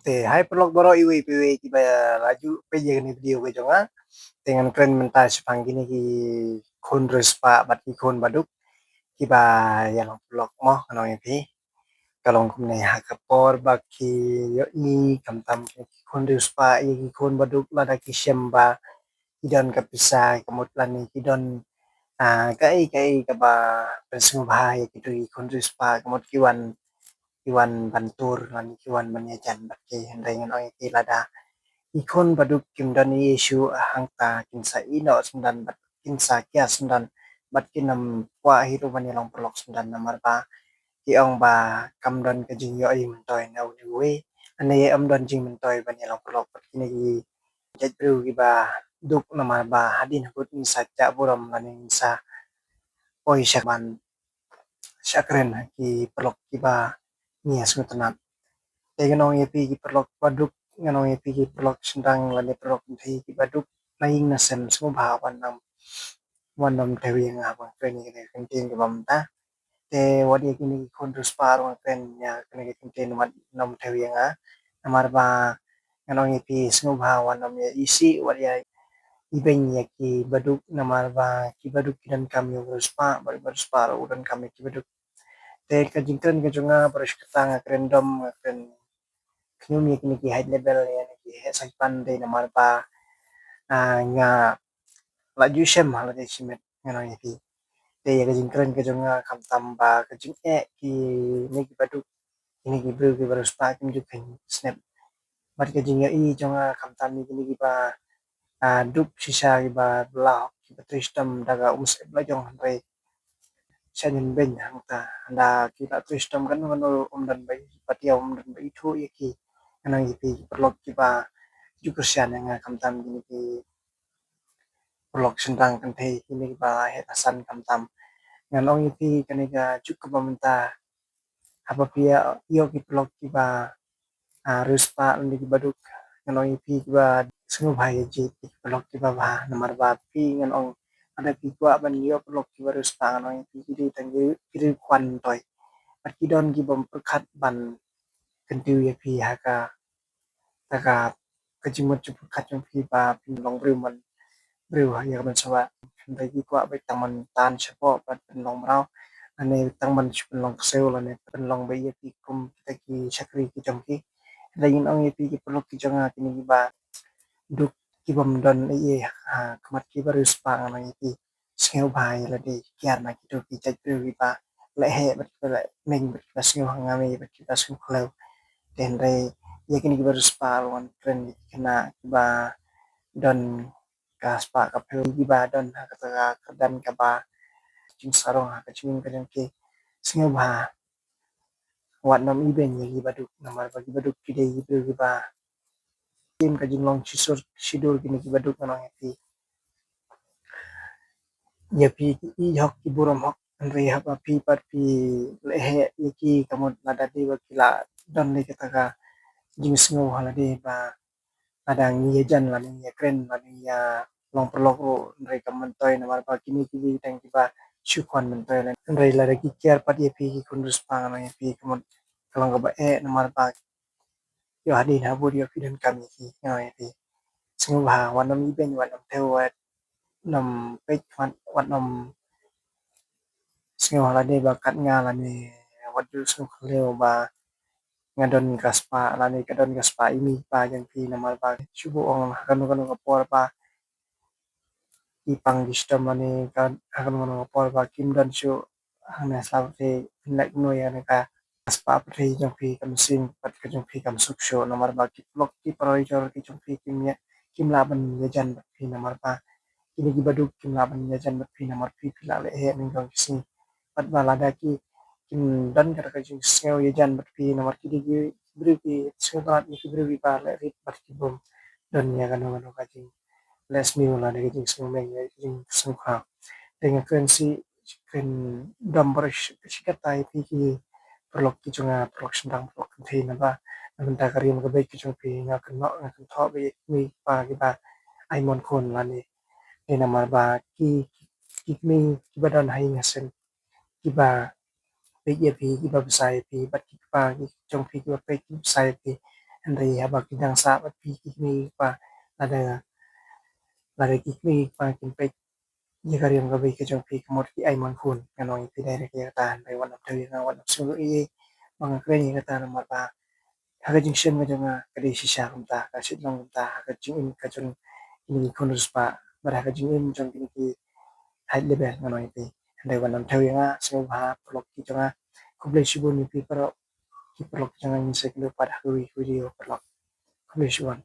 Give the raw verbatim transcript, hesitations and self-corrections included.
Te hai paralok baroh iwei pa iwei kiba la ju peit ïa kane ka video ka jong nga. Te ngan kren mynta shaphang kine ki khun riewspah bad ki khun baduk kiba ïa long paralok mo, ngan ong ïa phi. Ka long kumne, ha ka por ba ki ïohi khamtam ki khun riewspah ïa ki khun baduk, lada ki shem ba ki don ka pisa, ka mut lane ki don, ah, kaei kaei kaba pynsngewbha ïa kito ki khun riewspah, ka mut ki wan, ki wan ban tur lane ki wan ban ïajan bad ki. Hynrei ngan ong ïa ki, lada ki khun baduk kim don ei ei shuh, hangta kin sa ïehnoh syndon bad kin sa kiar syndon bad kin ym kwah hi ruh ban ïa long paralok syndon, namar ba ki ong ba kam don ka jingïohi myntoi na u dei uwei, lane ym don jingmyntoi ban ïa long paralok bad kine ki jait briew kiba duk, namar ba hadien habud ngin sa jah burom lane ngin sa poi sha ban shah kren ha ki paralok kiba ngi ïa sngewtynnat. Te ngan ong ïa phi ki paralok baduk, ngan ong ïa phi ki paralok shynrang lane paralok kynthei kiba duk na ïing na sem, sngewbha wan ym, wan ym thew ïa nga ban kren ïa kane ka kyntien kaba mynta. Te wat ïa kine ki khun riewspah ruh ngan kren ïa kane ka kyntien, wat ym thew ïa nga. Namar ba ngan ong ïa phi, sngewbha wan ym ïa isih, wat ïa ibeiñ ïa ki baduk, namar ba ki baduk ki donkam ïa u riewspah bad u riewspah ruh u donkam ïa ki baduk. Te ka jingkren ka jong nga baroh shi katta nga kren dom, nga kren khñium ïa kine ki high level, ïa kine ki heh saitpan, dei namar ba, ah, nga la ju shem ha lade shimet, ngan ong ïa phi. Te ïa ka jingkren ka jong nga khamtam ba ka jingeh kine ki baduk, kine ki briew kiba riewspah kim ju kheiñ snep. Bad ka jingïohi jong nga khamtam ïa kine kiba, ah, duk shisha, kiba la hok, kiba trei shitom da ka umsyep la jong, hynrei sha ñion beiñ hangta, hynda ki la trei shitom kano kano um don ba i patiaw, um don ba ithuh ïa ki. Ngan ong ïa phi ki paralok kiba ju kyrshan ïa nga khamtam, kine ki paralok shynrang kynthei, kine kiba heh ta san khamtam. Ngan ong ïa phi kane ka juk kaba mynta, haba phi ïoh ki paralok kiba, ah, riewspah lane kiba duk, ngan ong ïa phi kiba sngewbha ïa jied, ki paralok kiba bha, namar ba phi, ngan ong, lada phi kwah ban ïoh paralok kiba riewspah, ngan ong ïa phi ki dei tang ki riewkhwan myntoi. Bad ki don ki bym pyrkhat ban kyntiew ïa phi ha ka, ha ka, ka jingmut jingpyrkhat jong phi ba phin long briew man briew ha ïa ka ban sngewbha. Hynrei ki kwah ba tang ban tan shapoh bad phin long mraw, lane tang ban shu phin long ksew, lane phin long ba ïa phi kum kita ki shakri ki jong ki. Hynrei ngan ong ïa phi ki paralok ki jong nga, kine kiba duk, ki bym don ei ei ha khmat kiba riewspah, ngan ong ïa phi, sngewbha ïa lade, kiar na kito ki jait briew kiba lehheh bad kiba lehmeng bad kiba sngew hangmei bad kiba sngew khlem. Te hynrei ïa kine kiba riewspah ruh ngan kren ïa ki khynnah kiba don ka spah ka phew, kiba don ha kata ka kyrdan kaba jingsarong ha ka jingim ka jong ki. Sngewbha wat nym ibeiñ ïa kiba duk, namar ba kiba duk ki dei ki briew kiba tim ka jinglong shisur shidur kine kiba duk, ngan ong ïa phi. Ïa phi ki ïeit hok, ki burom hok, hynrei haba phi pat phi lehheh ïa ki, ka mut lada dei ba ki la don lei kata ka jingsngew ha lade ba lada ngi ïajan lane ngi ïakren lane ngi ïa long paralok ruh, hynrei kam myntoi, namar ba kine ki dei tang kiba shu khwan myntoi. Hynrei lada ki kiar pat ïa phi ki khun riewspah, ngan ong ïa phi, ka mut ka long kaba eh, namar ba ïoh hadien habud ïoh phi donkam ïa ki, ngan ong ïa phi. Sngewbha wat nym ibeiñ, wat nym thew, wat nym peit khmat, wat nym sngew ha lade ba kat nga lane wat ju sngew khlem ba nga don ka spah lane ka don ka spah i mei i pa jong phi, namar ba shu buh ong ha kano kano ka por ba ki pang ki shitom lane ka, ha kano kano ka por ba kim don shuh hangne ha sla pyrthei, phin leh kumno ïa kane ka spah pyrthei jong phi, ka mynsiem pat ka jong phi kam suk shuh, namar ba ki paralok ki para jor ki jong phi kim ïa, kim lah ban ïajan bad phi, namar ba kine kiba duk kim lah ban ïajan bad phi, namar phi, phi la lehheh nyngkong ki sngi. Bad ba lada ki, kim don kata ka jingsngew ïajan bad phi, namar ki dei ki briew ki sngewtynnat ïa ki briew kiba leh rit bad ki bym don ïa kano kano ka jing leh sniew lane ka jingsngewmeng, ka jingsngewkhraw. Te nga kren shi, kren dom baroh shi katta ïa phi ki paralok ki jong nga, paralok shynrang, paralok kynthei, naba na bynta ka riam ka beit ka jong phi nga kynnoh, nga kynthoh ba ïa ki kmie ki kpa kiba ai mon khun lane. Te namar ba ki, ki kmie kiba don ha ïing ha sem kiba peit ïa phi, kiba bsa ïa phi, bad ki kpa ki jong phi kiba peit ki bsa ïa phi. Hynrei haba ki dang sah bad phi ki kmie ki kpa, lada lada ki kmie ki kpa kim peit ïa ka riam ka bei ka jong phi, ka mut ki ai mon khun. Ngan ong ïa phi direct ïa kata, hynrei wat nang thew ïa nga, wat nang sngew ïa ba nga kren ïa kata, namar ba ha ka jingshem ka jong nga ka dei shisha kumta, ka shit long kumta ha ka jingim ka jong kine ki khun riewspah, bad ha ka jingim jong kine ki high level, ngan ong ïa phi. Hynrei wat nang thew ïa nga, sngewbha paralok ki jong nga. Khublei shibun ïa phi paralok, ki paralok ki jong nga, ngin sa ïakynduh pat ha kawei ka video paralok. Khublei shibun.